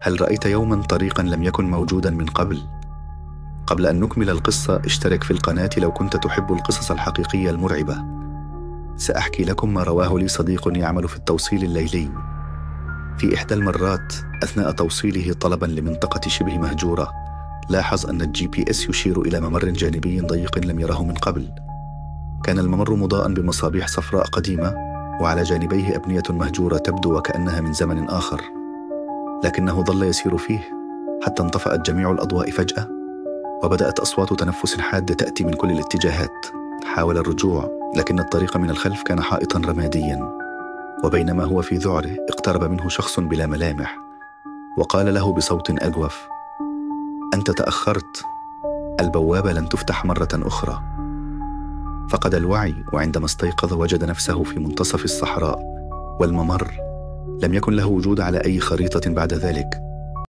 هل رأيت يوما طريقا لم يكن موجودا من قبل؟ قبل أن نكمل القصة اشترك في القناة لو كنت تحب القصص الحقيقية المرعبة. سأحكي لكم ما رواه لي صديق يعمل في التوصيل الليلي. في إحدى المرات أثناء توصيله طلبا لمنطقة شبه مهجورة، لاحظ أن ال GPS يشير إلى ممر جانبي ضيق لم يره من قبل. كان الممر مضاء بمصابيح صفراء قديمة، وعلى جانبيه أبنية مهجورة تبدو وكأنها من زمن آخر. لكنه ظل يسير فيه حتى انطفأت جميع الأضواء فجأة، وبدأت أصوات تنفس حادة تأتي من كل الاتجاهات. حاول الرجوع، لكن الطريق من الخلف كان حائطا رماديا. وبينما هو في ذعره اقترب منه شخص بلا ملامح، وقال له بصوت أجوف: أنت تأخرت، البوابة لن تفتح مرة أخرى. فقد الوعي، وعندما استيقظ وجد نفسه في منتصف الصحراء، والممر لم يكن له وجود على أي خريطة بعد ذلك.